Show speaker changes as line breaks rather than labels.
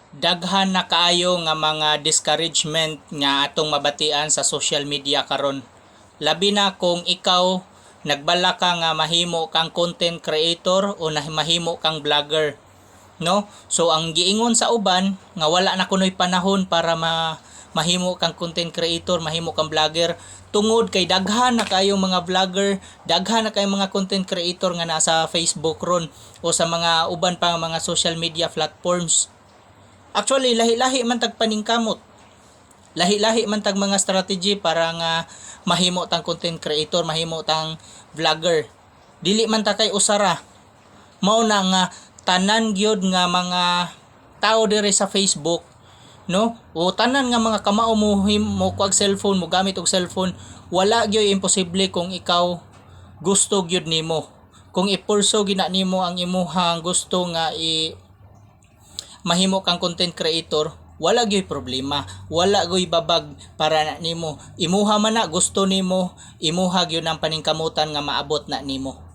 Daghan na kaayo nga mga discouragement nga atong mabatian sa social media karon. Labi na kung ikaw nagbalak ka nga mahimo kang content creator o na mahimo kang vlogger, no? So ang giingon sa uban nga wala na kunoy panahon para mahimo kang content creator, mahimo kang vlogger, tungod kay daghan na kayong mga vlogger, daghan na kayong mga content creator nga nasa Facebook ron o sa mga uban pa nga mga social media platforms. Actually, lahi-lahi man tag paningkamot. Lahi-lahi man tag mga strategy para nga mahimo tang content creator, mahimo tang vlogger. Dili man ta kay usara. Mao na nga tanan gyud nga mga tao diri sa Facebook, no, o tanan nga mga kamao mo him mo kuag cellphone, mo gamit og cellphone, wala gyud imposible kung ikaw gusto gyud nimo. Kung i-pursue gyud na nimo ang imuhang gusto nga i mahimo kang content creator, wala gyud problema, wala gyud babag para na nimo. Imuha man na, gusto nimo, imuha gyud ang paningkamutan nga maabot na nimo.